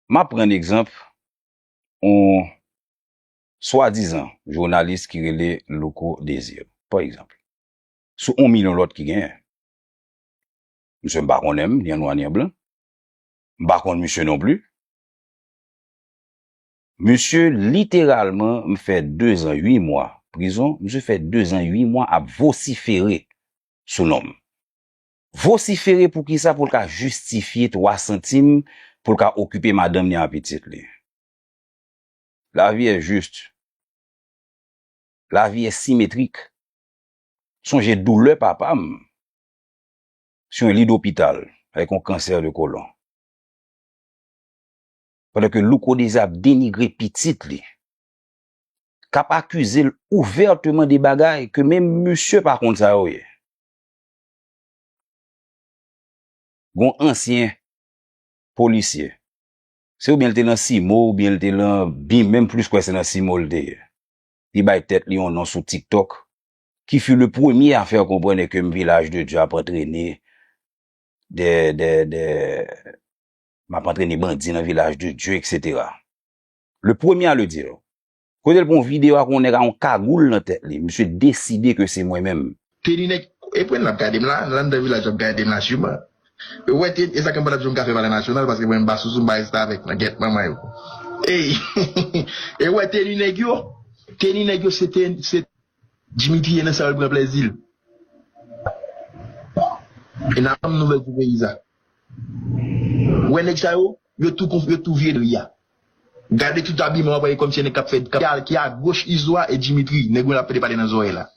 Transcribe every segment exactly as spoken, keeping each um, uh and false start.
M ap pran egzanp yon swadizan jounalis ki rele Louko Désir, pa egzanp, sou yon milyon lòt ki genyen. Misye m pa konnen m, ni an nwa ni an blan. M pa konn misye non pli. Misye literalman m fè de zan uit mwa prizon, misye fè de zan uit mwa ap vosifere sou non m. Vosifere pou kisa? Pou l ka jistifye twa santim, pou l ka okipe madanm li ak pitit li. Lavi est juste. Lavi est symétrique. Sonje doulè papa m. Sou yon li dopital avèk yon kansè de kolon. Pandan ke Louko Désir ap denigre pitit li, k ap akize l ouvèteman de bagay ke menm misye pa konn sa yo ye. Gon ansyen polisye. Se oubyen l te nan Simo, oubyen l te nan bim, menm plis kwè se nan Simo l te ye. Li bay tèt li yon non sou TikTok, qui fut le premier à faire comprendre que m Village de Dieu ap antrene de, de, de, m ap antrene bandi nan Village de Dieu, et cetera. Le premier à le dire. Kote l pran yon videyo ak yon nèg ak yon kagoul nan tèt li. Misye deside ke se mwen menm. Teni nèg, e pwen l ap gade m la, l anndan vilaj l ap gade m la siman. E wè, e sa k anba l ap jwenn kafe Palè Nasyonal, paske mwen m pa sousou, m pa restavèk nan gèt manman yo. Ey! E wè, teni nèg yo, teni nèg yo, se ten, se Dimitri ye nan sa yo, l pran plèzi l. E n ap ban m nouvèl sou peyi sa. Ou wè nèg sa yo, yo tou konf-, yo tou vye de ri a. Gade tout abiman w ap wè kòmsi nèg k ap fè, k ap, ki a, ki agoch Izo a e Dimitri, nèg yo l ap pede pale nan zòrèy la.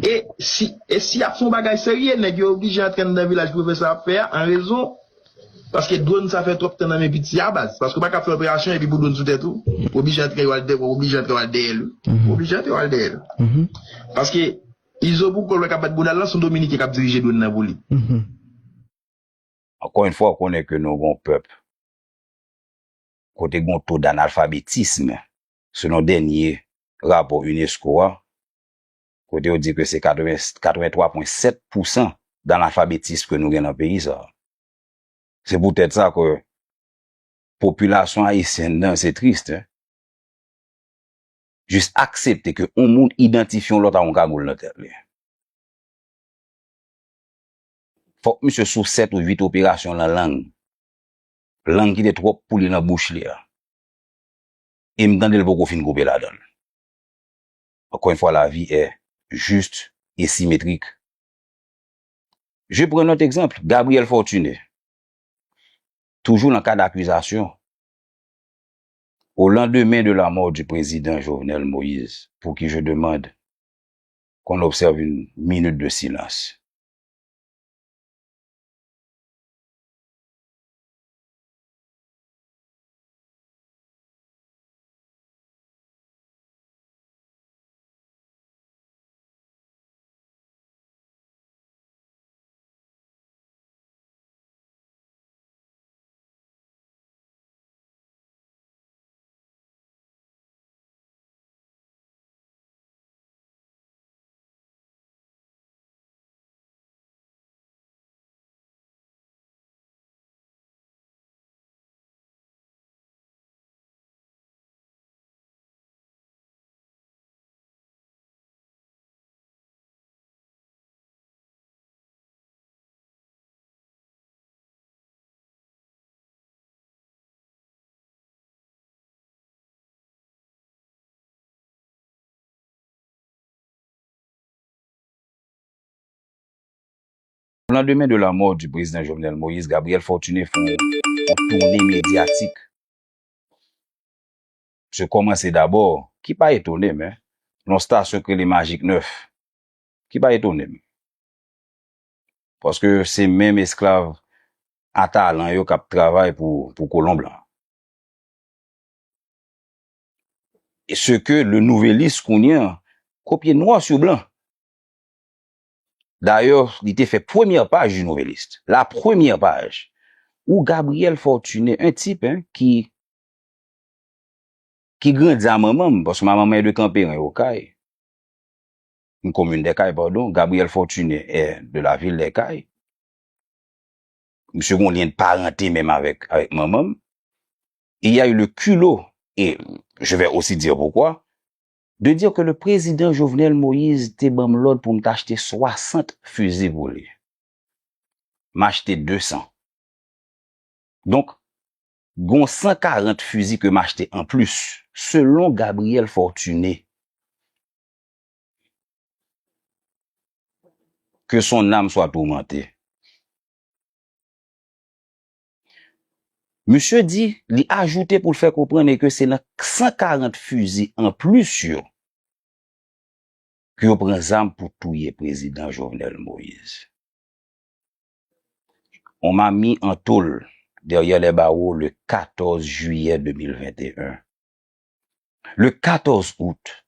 E si, e si y ap fè yon bagay serye, nèg yo oblije antre anndan vilaj pou yo fè sa y ap fè a, an rezon, paske dwòn sa fè twòp tan nan men piti a baz. Paske w pa ka fè operasyon epi pou dwòn sou tèt ou, ou oblije antre w al dè-, ou oblije antre w al dèyè l wi. Ou oblije antre w al dèyè l. Paske Izo pou kò l wè k ap bat bounda l lan, se yon Dominiken k ap dirije dwòn nan pou li. Ankò yon fwa, w konnen ke nou gon pèp kote gon to d'analfabetism, selon dènye rapò unesco a, kote yo di ke se katreven, katreven twa pwen sèt pousan d'analfabetism ke nou gen nan peyi sa. Se poutèt sa ke popilasyon ayisyèn nan, se tris, hein. Jis aksepte ke yon moun idantifye yon lòt ak yon kagoul nan tèt li. Fòk misye sou sèt ou uit operasyon nan lang. Lang ki te twòp pou li nan bouch li a. E m tande l poko fin koupe ladan l. Encore une fois, la vie est juste et symétrique. Je prends un autre exemple, Gabriel Fortuné. Toujours dans le cas d'accusation, au lendemain de la mort du président Jovenel Moïse, pour qui je demande qu'on observe une minute de silence. Au lendemain de la mort du président Jovenel Moïse, Gabriel Fortuné fè yon, yon toune medyatik. Misye kòmanse dabò, ki pa etone m, hein, nan yon stasyon ki rele Magic neuf, ki pa etone m. Paske se menm esklav a talan yo k ap travay pou, pou kolon blan. E ce que le Nouvelliste kounye a kopye noir sur blanc. Dayè, li te fè premyè paj du Nouvelliste. La première page. Ou Gabriel Fortuné, un type, hein, ki, ki grandi a manman m, paske ma maman est de Kanperen, Okay. Une commune des Cayes, pardon. Gabriel Fortuné est de la ville des Cayes. Misye gen yon lyen de parante menm avèk, avèk manman m. Et il a eu le culot, et je vais aussi dire pourquoi, de dire que le président Jovenel Moïse te ban m lòd pou m t achte swasant fizi pou li. M achte de san. Donk, gon san karant fizi ke m achte anplis, selon Gabriel Fortuné. Que son âme soit tourmentée. Misye di, li ajoute pou l fè konprann ke se nan san karant fizi anplis yo ke yo pran zam pou touye prezidan Jovenel Moïse. On m'a mis en tôle derrière les barreaux le quatorze juillet deux mille vingt et un. Le quatorze août,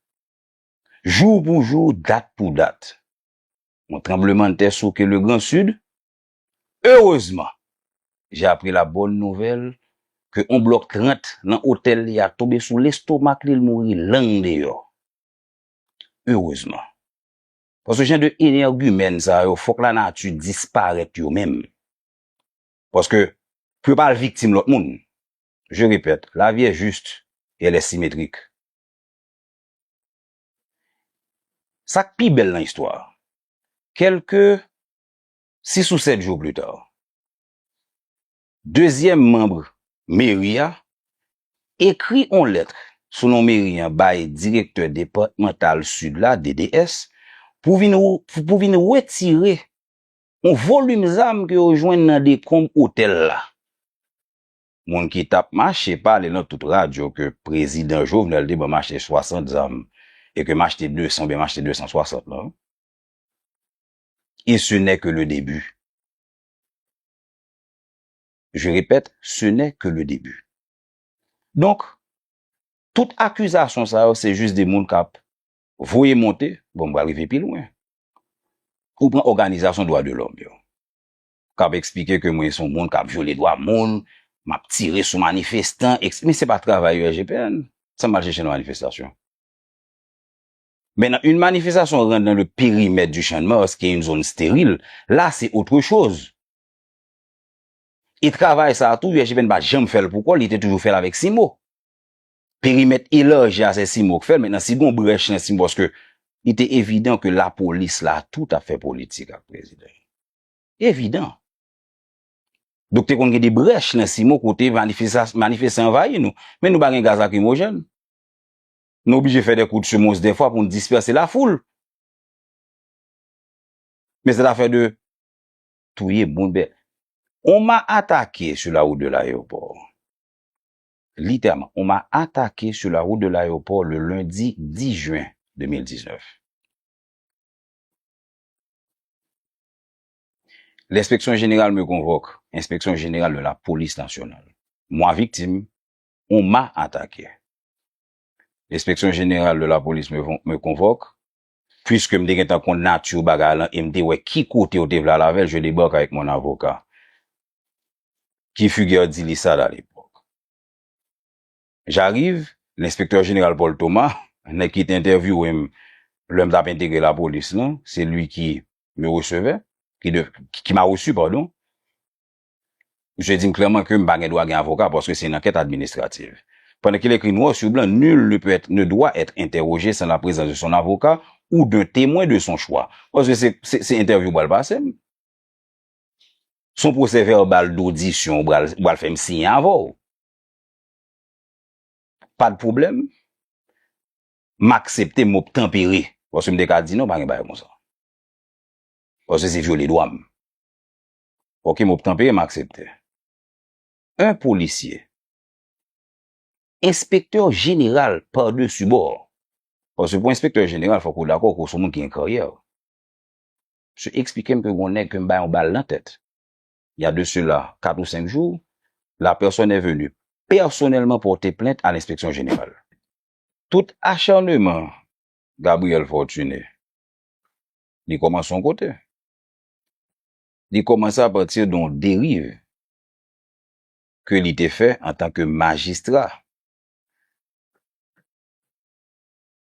jou pou jou, dat pou dat, yon tranblemanntè souke le Grand Sud. Erezman, j'ai appris la bonne nouvelle ke yon blòk trant nan otèl li a tonbe sou lestomak li, l mouri lang deyò. Erezman. Paske jan de enègimèn sa yo, fòk lanati disparèt yo menm. Paske pou yo pa al viktim lòt moun. Je répète, la vie est juste et elle est symétrique. Sa k pi bèl nan istwa a, kèlke sis ou sèt jou pli ta, dezyèm manm meri a ekri yon lèt sou non meri an bay direktè depatmantal Sid la, D D S, pou vin, pou vin retire yon volim zam ke yo jwenn nan dekonb otèl la. Moun ki t ap mache pale nan tout radyo ke prezidan Jovenel te ban m achte swasant zam e ke m achte de san oubyen m achte de san swasant lan. Et ce n'est que le début. Je répète, ce n'est que le début. Donk, tout akizasyon sa yo, se jis de moun k ap voye monte, bon, m pral rive pi lwen. Ou pran òganizasyon dwa de lòm yo, k ap eksplike ke mwen se yon moun k ap vyole dwa moun, m ap tire sou manifestan, eks-, men se pa travay U S G P N. Sa m al chèche nan manifestasyon. Maintenant, une manifestation rentre dans le périmètre du Champ de Mars, qui est une zone stérile. Là, c'est autre chose. E travay sa a tou, U S G P N pa janm fè l pou kò l, li te toujou fè l avèk CIMO. Perimèt elaji a, se CIMO k fè l. Mentnan, si gon brèch nan CIMO, paske li te evidan ke lapolis la tou t ap fè politik ak prezidan. Evidan. Donk, te konn gen de brèch nan CIMO kote manifesta-, manifestan anvayi nou. Men nou pa gen gaz lakrimojèn. Nou oblije fè de kou de semons dèfwa pou n dispèse lafoul. Men se afè de touye moun. Ben, on m'a attaqué sur la route de l'aéroport. Littéralement, on m'a attaqué sur la route de l'aéroport le lundi dix juin deux mille dix-neuf. L'inspection générale me convoque, inspection générale de la police nationale. Moi, victime, on m'a attaqué. L'inspection générale de la police me, me convoque, puisque m te gentan konn nati bagay lan e m te wè ki kote yo te vle al avè l, je débarque avec mon avocat, qui fut Guerdy Lissade à l'époque. J'arrive, l'inspecteur général Paul Thomas, nèg ki te entèvyouwe m lè m t ap entegre lapolis lan, c'est lui qui me recevait, qui de, qui m'a reçu, pardon. Misye di m klèman ke m pa gen dwa gen avoka paske se yon ankèt administrativ. Pendant qu'il écrit noir sur blanc, nul ne peut être, ne doit être interrogé sans la présence de son avocat ou d'un témoin de son choix. Paske se, se, se entèvyou pral pase m. Se yon pwosè vèbal dodisyon ou pral, ou pral fè m siyen avè w. Pa de pwoblèm. M aksepte, m obtanpere. Paske m te ka di non, pa gen bagay konsa. Paske se vyole dwa m. Ok, m obtanpere, m aksepte. Un policier, inspecteur général par-dessus bord. Paske pou enspektè jeneral, fòk ou dakò ke w se yon moun ki gen karyè. Misye eksplike m ke gon nèg ke m bay yon bal nan tèt. Il y a de cela quatre ou cinq jours, la personne est venue personnellement porter plainte à l'inspection générale. Tout acharnement Gabriel Fortuné, li kòmanse yon kote. Li kòmanse apati de yon deriv ke li te fè antanke majistra.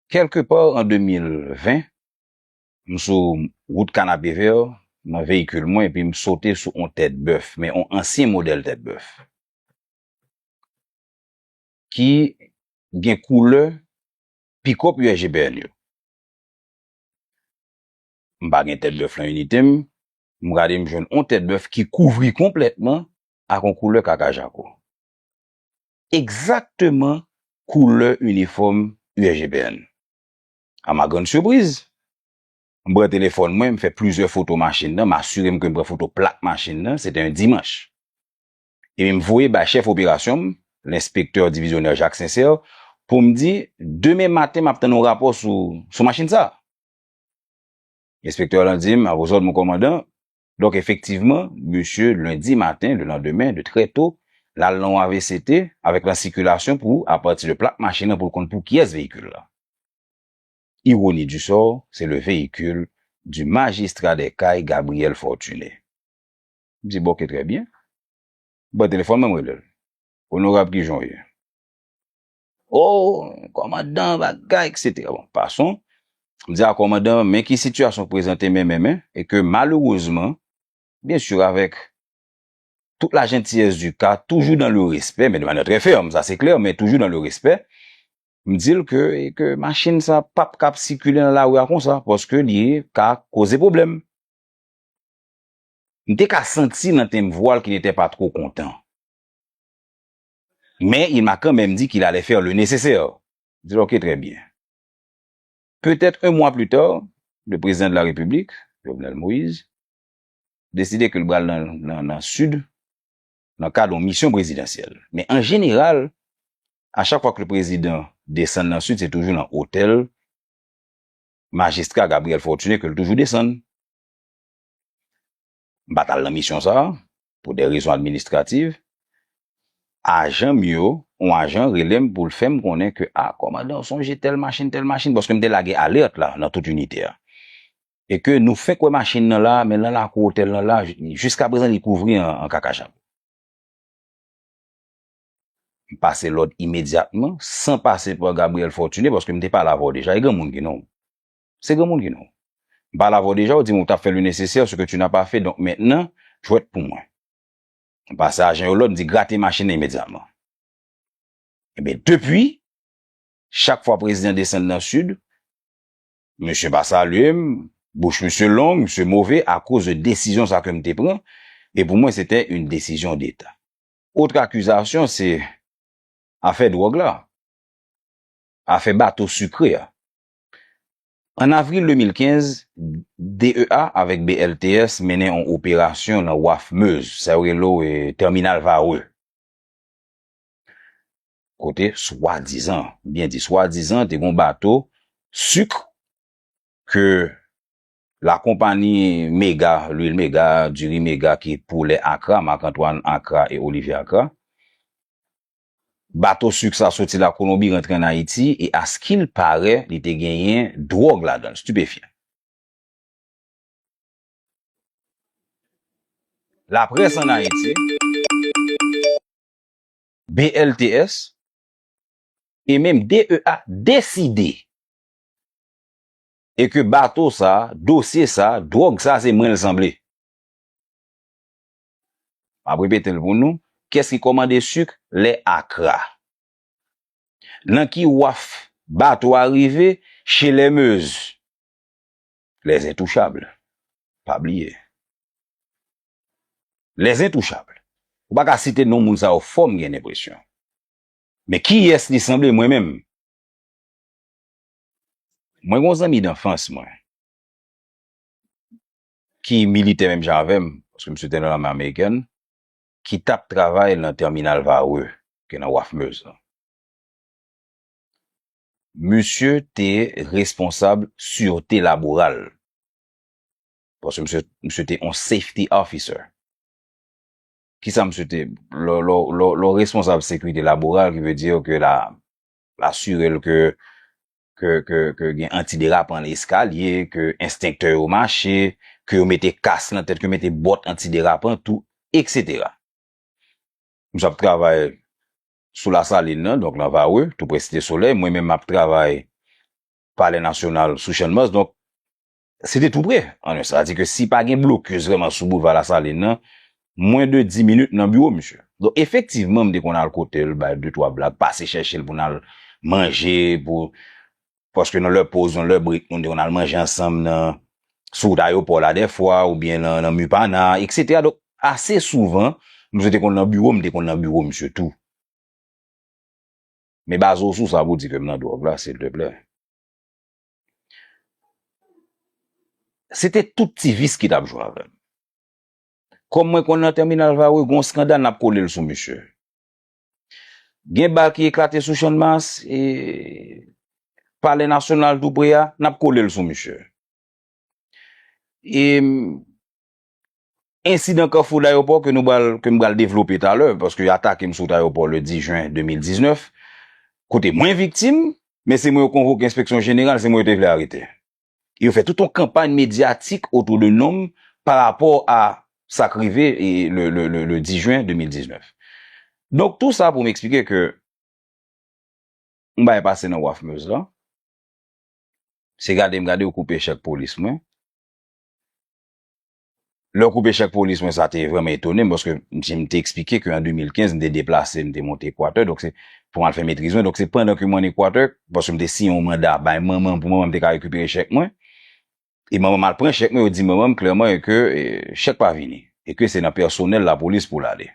Kèlkepa an de mil ven, m sou wout Kanapevè, nan veyikil mwen epi m sote sou yon tèt bèf, men yon ansyen modèl tèt bèf ki gen koulè pikòp U S G P N yo. M pa gen tèt bèf lan inite m, m gade m jwenn yon tèt bèf ki kouvri konplètman ak yon koulè kaka jako. Egzakteman koulè inifòm U S G P N. A ma grande surprise, m pran telefòn mwen, m fè plizyè foto machin nan, m asire m ke m pran foto plak machin nan, se te yon dimanch. Epi m voye bay chèf operasyon m, lenspektè divizyonè Jacques Sincère, pou m di, demen maten, m ap tann yon rapò sou, sou machin sa a. Enspektè lan di m, à vos ordres, mon commandant. Donk, efektivman, misye, lendi maten, le lendemain, de très tôt, l al nan yon A V C T avèk la sikilasyon pou, apati de plak machin nan, pou l konn pou kiyès veyikil la. Ironie du sort, c'est le véhicule du magistrat des Cayes, Gabriel Fortuné. M di, bon, ok, trè byen. Ban telefòn mwen, m rele l. Onorab, kijan w ye? O, kòmandan, bagay, et cetera. Bon, passons. M di a kòmandan, men ki sitiyasyon k prezante men, men, men, e ke malerezman, byen si, avèk tout la jentiyès di ka, toujou dans le respect, men de manière très ferme, sa se klè, men toujou dans le respect, m di l ke, e ke machin sa p ap kab sikile nan lari a konsa, paske li ka koze pwoblèm. M te ka santi nan tenb vwa l ke li te pa two kontan. Men il m'a quand même dit qu'il allait faire le nécessaire. M di l, ok, trè byen. Petèt un mois plus tard, le président de la République, Jovenel Moïse, deside ke l pral nan, nan, nan Sid, nan kad yon misyon prezidansyèl. Men an jeneral, a chak fwa ke le prezidan desann nan Sid, se toujou nan otèl majistra Gabriel Fortuné ke l toujou desann. M pa t al nan misyon sa a, pou de rezon administrativ. Ajan m yo, yon ajan rele m pou l fè m konnen ke, a, kòmandan, w sonje tèl machin, tèl machin, paske m te lage alèt la nan tout inite a. E ke nou fenk wè machin nan la, men nan lakou otèl lan la, jiskaprezan li kouvri an, an kaka jako. M pase lòd imedyatman, san pase pa Gabriel Fortuné, paske m te pale avè w deja, e granmoun ki non. Se granmoun ki non. M pale avè w deja, w di m ou t ap fè le nécessaire, ce que tu n'as pas fait, donc maintenant, jwèt pou mwen. M pase ajan yo lòd, m di grate machin nan imedyatman. Ebyen, depi, chak fwa prezidan desann nan Sid, misye pa salye m, bouch misye long, misye move akoz de desizyon sa ke m te pran, e pou mwen, se te yon desizyon deta. Autre accusation, se afè dwòg la, afè bato sikre a. An avril de mil kenz, D E A avèk B L T S mennen yon operasyon nan waf Meuse, sa yo rele, e, tèminal Varreux. Kote, swadizan, byen di, swadizan, te gen yon bato sik ke lakonpanyi Mega, Lwil Mega, Diri Mega, ki pou lè Accra, Marc Antoine Accra e Olivier Accra, bato sik sa soti Lakolonbi rantre ann Ayiti e, à ce qu'il paraît, li te genyen dwòg ladan l, stipefyan. Laprès ann Ayiti, B L T S e menm D E A deside e ke bato sa, dosye sa, dwòg sa, se mwen l sanble. M ap repete l pou nou. Kiyès ki kòmande sik lè Accra? Nan ki waf bato a rive? Chez les Meuse. Les Intouchables. Pa bliye. Les Intouchables. Ou pa ka site non moun sa yo fò, m gen enpresyon. Men kiyès li sanble mwen menm? Mwen gen yon zanmi danfans mwen ki militè menm jan avè m, paske misye te nan lame amerikèn, ki t ap travay nan tèminal Varreux, ki nan waf Meuse lan. Misye te responsab sirte laboral. Paske misye, misye te yon safety officer. Kisa misye te, lè, lè, lè, lè w responsab sekirite laboral, ki vle di ke la, l asire l ke, ke, ke, ke gen antiderapan nan eskalye, ke enstenktè yo mache, ke yo mete kas nan tèt, ke yo mete bòt antiderapan tou, et cetera. Misye ap travay sou Lasalin nan, donk nan Varreux, tou pre Site Solèy. Mwen menm, m ap travay Palè Nasyonal sou Channmas. Donk, se te tou pre. An, sa di ke si pa gen blokis vrèman sou boulva Lasalin nan, mwen de dis minit nan biwo misye. Donk, efektivman, m te konn al kote l, bay de twa blag, pase chèche l pou n al manje, pou, paske nan lè poz, nan lè brek, nou te konn al manje ansanm nan, sou wout ayewopò la dèfwa, oubyen nan, nan Mupana, etsetera. Donk, ase souvan, misye te konn nan biwo, m te konn nan biwo misye tou. Men baze w sou sa pou di ke m nan dwòg la, silteplè. Se te tout ti vis ki t ap jwe avè m. Kòm mwen konn nan tèminal Varreux, gen yon eskandal, n ap kole l sou misye. Gen bal ki eklate sou Channmas, e Palè Nasyonal tou pre a, n ap kole l sou misye. E, ensidan Kafou Dayopò ke nou pral, ke m pral devlope talè, paske yo atake m sou wout ayewopò le dis jen de mil diznèf, kote mwen viktim, men se mwen yo konvoke enspeksyon jeneral, se mwen yo te vle arete. E yo fè tout yon kanpay medyatik otou de non m pa rapò a sa k rive, e, le, le, le, le dis jen de mil diznèf. Donk, tou sa pou m eksplike ke m bay pase nan Waf Meuse la. Se gade m gade yo koupe chèk polis mwen. Lè yo koupe chèk polis mwen, sa te vrèman etone m, paske m, m te eksplike ke an de mil kenz, m te deplase, m te monte Ekwatè, donk se pou m al fè metriz mwen. Donk se pandan ke mwen ann Ekwatè, paske m te siyen yon manda bay manman m pou manman m te ka rekipere chèk mwen. E manman m al pran chèk mwen, yo di manman m klèman e ke, e, chèk pa vini. E ke se nan pèsonèl lapolis pou l ale.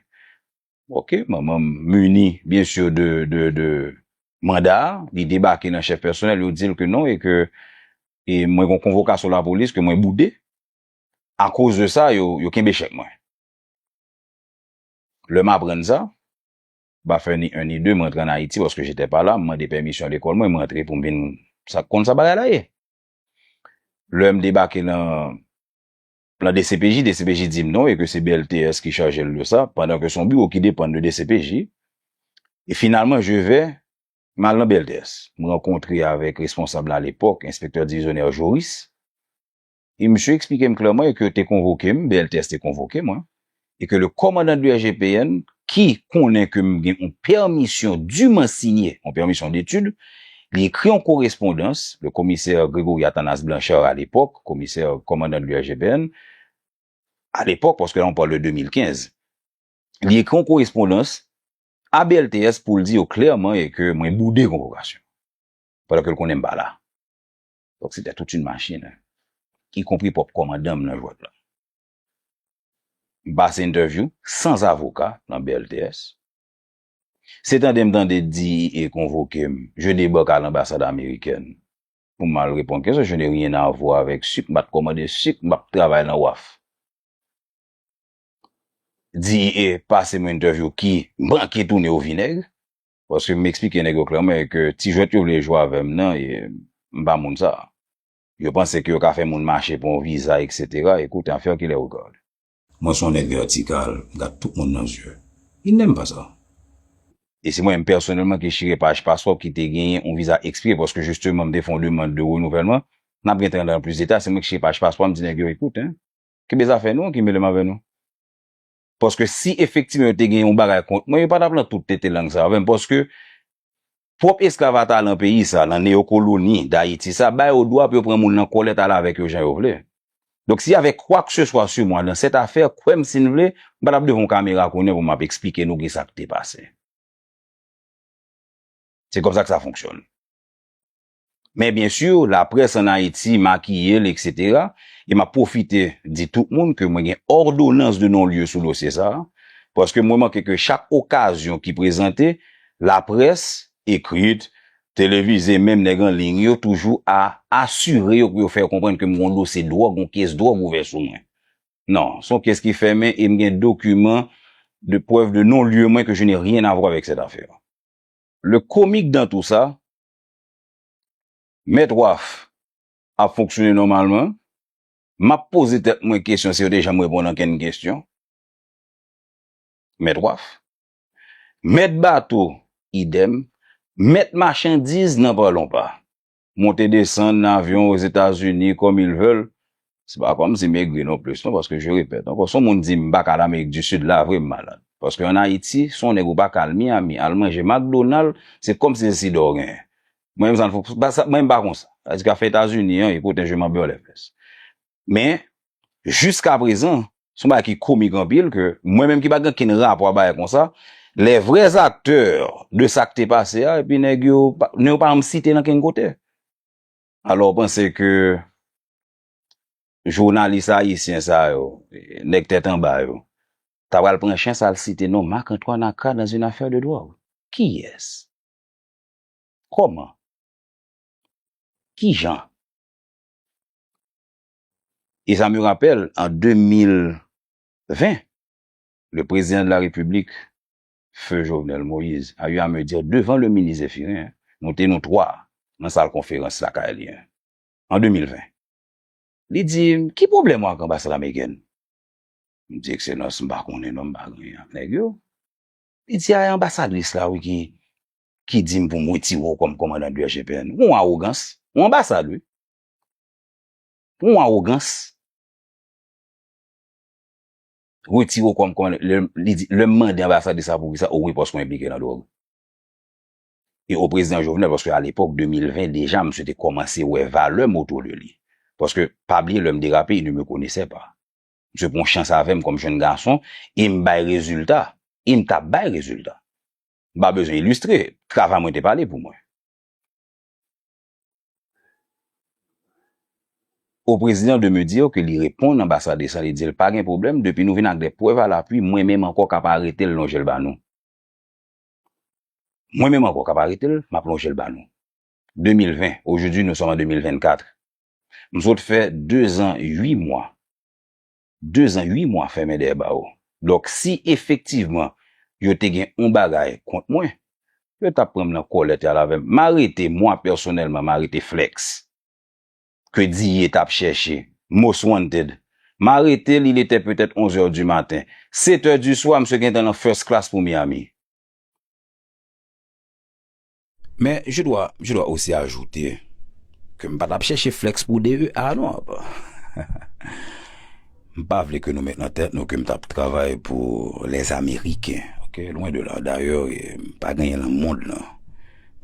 Ok, manman m mini, byen si, de, de, de manda a, li debake nan chèf pèsonèl, yo di l ke non, e ke, e mwen gon konvokasyon lapolis, ke mwen boude. Akoz de sa, yo, yo kenbe chèk mwen. Lè m aprann sa, m pa fè ni en ni de, m rantre ann Ayiti, paske j'étais pas là, m mande pèmisyon lekòl mwen, m rantre pou m vin sa, konn sa bagay la ye. Lè m debake nan, nan D C P J, D C P J di m non, e ke se B L T S ki chaje l de sa, pandan ke se yon biwo ki depann de D C P J. E finalman, je vais, m al nan B L T S. M rankontre avèk responsab la alepòk, enspektè divizyonè Joris. E misye eksplike m klèman e ke yo te konvoke m, B L T S te konvoke mwen, e ke le kòmandan de I G P N, ki konnen ke m gen yon pèmisyon diman sinye, yon pèmisyon detid, li ekri yon korespondans, le commissaire Grégory Athanase Blanchard à l'époque, komisè, kòmandan de I G P N, à l'époque, paske la on parle de de mil kenz, li ekri yon korespondans a B L T S pou l di yo klèman e ke mwen boude konvokasyon. Pandan ke l konnen m pa la. Donk, se te tout yon machin, ikonpri pwòp kòmandan m nan jwèt la. M pase entèvyou san avoka nan B L T S. Se tande m tande D E A konvoke m, je débarque à l'ambassade américaine. Pou m al reponn kesyon, je n'ai rien à voir avec sik, m pa t kòmande sik, m p ap travay nan waf. D E A pase m entèvyou ki manke tounen o vinèg, paske m eksplike nèg yo klèman ke ti jwèt yo vle jwe avè m nan, e m pa moun sa. Yo panse ke yo ka fè moun mache pou yon viza, etsetera. Écoute, affaire qui les regarde. Mwen se yon nèg vètikal, m gad tout moun nan zye. Il n'aime pas ça. E se mwen menm pèsonèlman ki chire paj paspò ki te genyen yon viza ekspire, paske jisteman m te fè yon demann de renouvèlman. N ap gen trant an plis deta, se mwen ki chire paj paspò, m di nèg yo, écoute, hein, kenbe zafè nou, ki mele m avè nou. Paske si efektivman yo te gen yon bagay kont mwen, yo pa t ap lan tout tete lang sa avè m. Paske pwòp esklav a talan peyi sa, nan neyokoloni Dayiti sa, ba yo dwa pou yo pran moun nan kòlèt, ale avèk yo jan yo vle. Donk, si y avait quoi que ce soit sur moi dans cette affaire, kwè m si n vle, m pa t ap devan yon kamera kounye a pou m ap eksplike nou ki sa k te pase. Se konsa ke sa fonksyone. Men byen si, laprès ann Ayiti makiye l, etsetera. E m ap pwofite di tout moun ke mwen gen òdonans de non lye sou dosye sa a, paske mwen remake ke chak okazyon ki prezante, laprès ekrit, televize, menm nèg an liy yo toujou a asire yo pou yo fè yo konprann ke m gen yon dosye dwòg, yon kès dwòg ouvè sou mwen. Non, se yon kès ki fèmen e m gen dokiman de prèv de non lye mwen ke je n'ai rien à voir avec cette affaire. Le comique dans tout ça, Mèt Waf ap fonksyone nòmalman. M ap poze tèt mwen kesyon si yo te janm reponn ankenn kesyon. Mèt Waf. Mèt bato, idèm. Mèt machandiz, n'en parlons pas. Monte desann nan avyon Ozetazini, comme ils veulent. Se pa kòmsi m egri non plis, non, paske je répète ankò, si yon moun di m pa ka al Amerik di Sid, la vre m malad. Paske ann Ayiti, si yon nèg ou pa ka al Miami, al manje McDonald, se kòmsi se sida w genyen. Mwen menm, sa n fò, pa sa, mwen m pa konsa. Sa di ke afè Etazini an, écoute, je m'en bats les fesses. Men, jiska prezan, se yon bagay ki komik anpil ke mwen menm ki pa gen kenn rapò a bagay konsa, les vrais acteurs de sa k te pase a, epi nèg yo, pa- nèg yo pa janm site nan kenn kote. Alò, w panse ke jounalis ayisyen sa yo, nèg tèt anba yo, ta pral pran chans al site non Marc Antoine Aka dans une affaire de drogue? Kiyès? Kòman? Kijan? Et ça me rappelle, en deux mille vingt, le président de la République, Feu Jovenel Moïse, a eu à me dire devant le ministre Zéphirin, nou te nou twa nan sal konferans lakay li, en, an de mil ven. Li di m, "Ki pwoblèm ou ak anbasad amerikèn?" M di, "Ekselans, m pa konnen non, m pa gen anyen ak nèg yo." Li di, "A, e anbasadris la, wi, ki, ki di m pou m retire w kòm kòmandan de U S G P N." Yon awogans. Yon anbasad, wi. Yon awogans. Retire w kòm, kòm, lè, li di, lè m mande anbasadris la pou kisa, o wi, paske w enplike nan dwòg. E o prezidan Jovenel, paske alepòk, de mil ven, deja, misye te kòmanse wè valè m otou de li. Paske, pa bliye, lè m derape, il ne me connaissait pas. Misye pran chans avè m kòm jenn gason, e m bay rezilta. E m t ap bay rezilta. M pa bezwen ilistre, travay mwen te pale pou mwen. Au président de me dire que li reponn anbasadris la, li di l pa gen pwoblèm, depi nou vin ak de prèv a lapui, mwen menm ankò k ap arete l, lonje l ba nou. Mwen menm ankò k ap arete l, m ap lonje l ba nou. De mil ven, aujourd'hui nous sommes en de mil vennkat. M sot fè de zan uit mwa. De zan uit mwa fèmen dèyè bawo. Donk, si efektivman yo te gen yon bagay kont mwen, yo t ap pran m nan kòlèt y al avè m. M arete, mwa pèsonèlman, m arete Flex, ke Diye t ap chèche, most wanted. M arete l, il était peut-être onze heures du matin. Sept heures du soir, misye gentan nan first class pou Miami. Mais je dois, je dois aussi ajouter que m pa t ap chèche Flex pou D E A non. M pa vle ke nou met nan tèt nou ke m t ap travay pou les Américains. Ok, loin de là. D'ailleurs, eh, m pa gen anyen nan mond lan.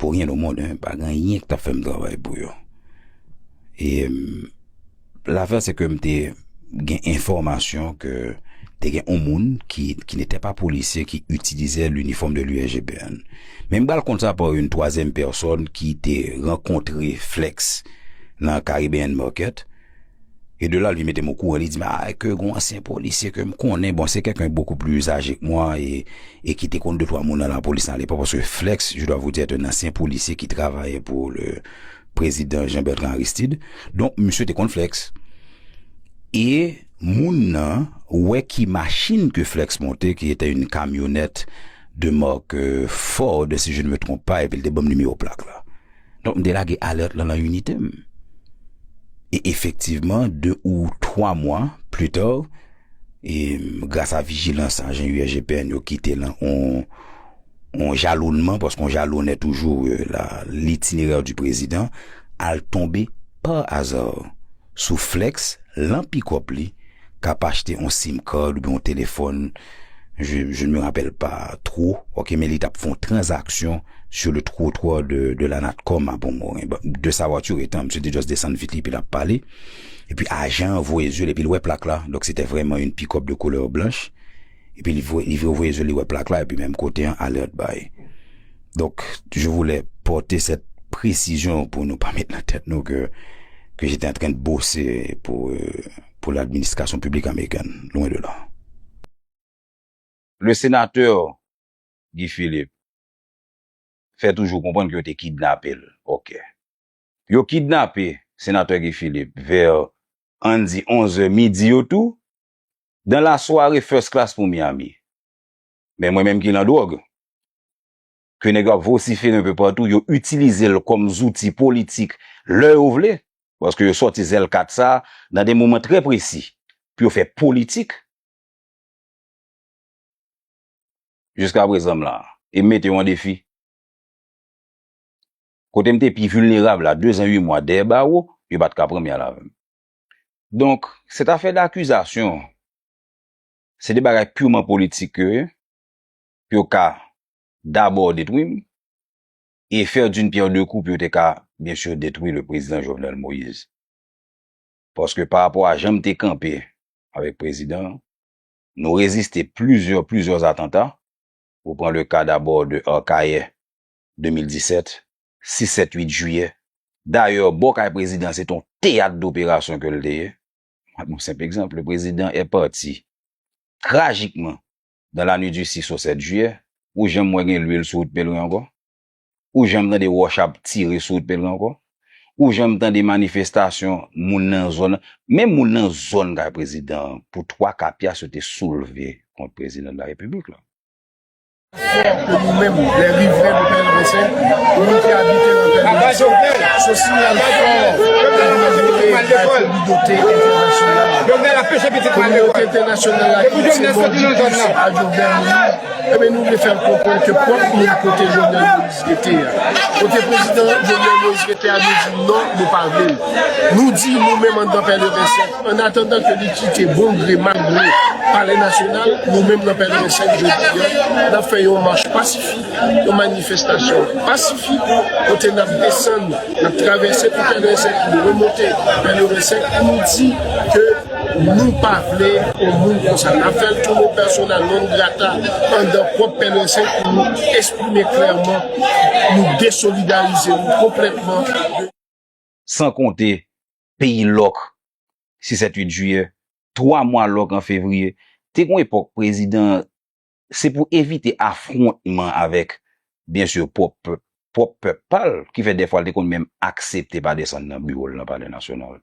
Pour rien au monde, hein, pa gen anyen ki t ap fè m travay pou yo. E, mm, l'affaire, c'est que m te gen enfòmasyon ke te gen yon moun ki, qui n'était pas policier, qui utilisait l'uniforme de l'U S G P N. Men m pral konn sa par une troisième personne ki te rankontre Flex nan Caribbean Market. E de la, li mete m okouran, li di m, ah, ke gon ansyen polisye ke m konnen, bon, c'est quelqu'un beaucoup plus âgé que moi, et, et qui te konn de twa moun nan lapolis nan lepòk, paske Flex, je dois vous dire, est un ancien policier qui travaillait pour le président Jean-Bertrand Aristide. Donk, misye te konn Flex. E moun nan wè ki machin ke Flex monte, qui était une camionnette de marque, euh, Ford, si je ne me trompe pas, epi l te ban m nimewo plak la. Donk, m te lage alèt lan nan inite m. E efektivman, de ou twa mwa pli ta, e, gras a vijilans ajan U S G P N yo ki te lan on, on jalonnman, paske on jalonnè toujou, euh, la, l'itinéraire du président, al tonbe pa aza sou Flex, lan pikòp li, k ap achte on sim card oubyen on telefòn, je, je ne me rappelle pas trop, ok, men li t ap fè on tranzaksyon sur le trottoir de, de la Natcom à Pont Morin. Bon, de sa voiture étant, misye te just desann vit li, epi l ap pale. Epi ajan an voye zye l, epi l wè plak la. Donk, se te vrèman yon pikòp de koulè blanch. Epi li voye, li voye zye l, li wè plak la, epi menm kote an, alèt bay. Donc, je voulais porter cette précision pour nou pa met nan tèt nou ke, que j'étais en train de bosser pour, euh, pour l'administration publique américaine. Loin de là. Le sénateur Guy Philippe fè toujou konprann ke yo te kidnape l. Ok. Yo kidnape senatè Guy Philippe vè, ann di, onz è midi yo tou, dans la soirée first class pour Miami. Men mwen menm ki lan dwòg, ke nèg yo ap vosifere un peu partout, yo itilize l kòm zouti politik lè yo vle, paske yo sòti zèl kat sa nan de moman trè presi pou yo fè politik. Jiska prezan m la, e m mete yo an defi. Kote m te pi vilnerab la, de zan uit mwa dèyè bawo, yo pa t ka pran m y al avè m. Donk, cette affaire d'accusation, se de bagay purement politik ke yo ye, pou yo ka dabò detwi m, e faire d'une pierre deux coups pou yo te ka, bien sûr, detwi le président Jovenel Moïse. Paske pa rapò a jan m te kanpe avèk prezidan an, nou reziste plizyè, plizyè atanta. Ou pran le ka dabò de Akayè de mil disèt, sis, sèt, uit jiyè. Dayè, bò kay prezidan, se te yon teyat doperasyon ke l te ye. Mwen ba w yon senp egzanp, le président est parti tragiquement dans la nuit du six au sept juillet. Ou janm wè gen lwil sou wout Pèlren ankò? Ou janm tande wòch ap tire sou wout Pèlren ankò? Ou janm tande manifestasyon moun nan zòn, menm moun nan zòn kay prezidan an, pou twa ka pyas yo te soulve kont prezidan de la repiblik la? Fò ke nou menm, les riverains de Pèleren senk, nou ki abite nan Pèleren senk, se yon siyal fò ke nou voye bay kominote entènasyonal la. Kominote entènasyonal la ki di se mò ki plis a Jovenel Moïse, enben nou vle fè l konprann ke pwòp moun kote Jovenel Moïse rete a, kote prezidan Jovenel Moïse rete a, nou di non, nou pa vle l. Nou di nou menm anndan Pèleren senk, an atandan ke li kite bon gre, malgre Palè Nasyonal, nou menm nan Pèleren senk jodi a, n ap fè yon mach pasifik, yon manifestasyon pasifik, kote n ap desann, n ap travèse tout Pèleren senk, nou remonte Pèleren senk pou nou di ke nou pa vle yon moun konsa. N ap fè l tounen persona non grata anndan pwòp Pèleren senk pou nou eksprime klèman nou desolidarize nou konplètman de San konte peyi lòk, sis, sèt, uit jiyè, twa mwa lòk an fevriye. Te gen yon epòk prezidan, se pou evite afwontman avèk, byen si, pwòp pèp, pwòp pèp pa l, ki fè dèfwa l te konn menm aksepte pa desann nan biwo l nan Palè Nasyonal.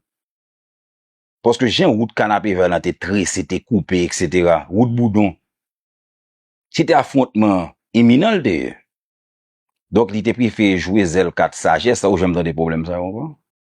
Paske jan wout Kanapevè lan te trese, te koupe, etsetera, wout Boudon, se te afwontman iminan l te ye. Donk, li te prefere jwe zèl kat sajès la, ou janm tande pwoblèm sa yo ankò?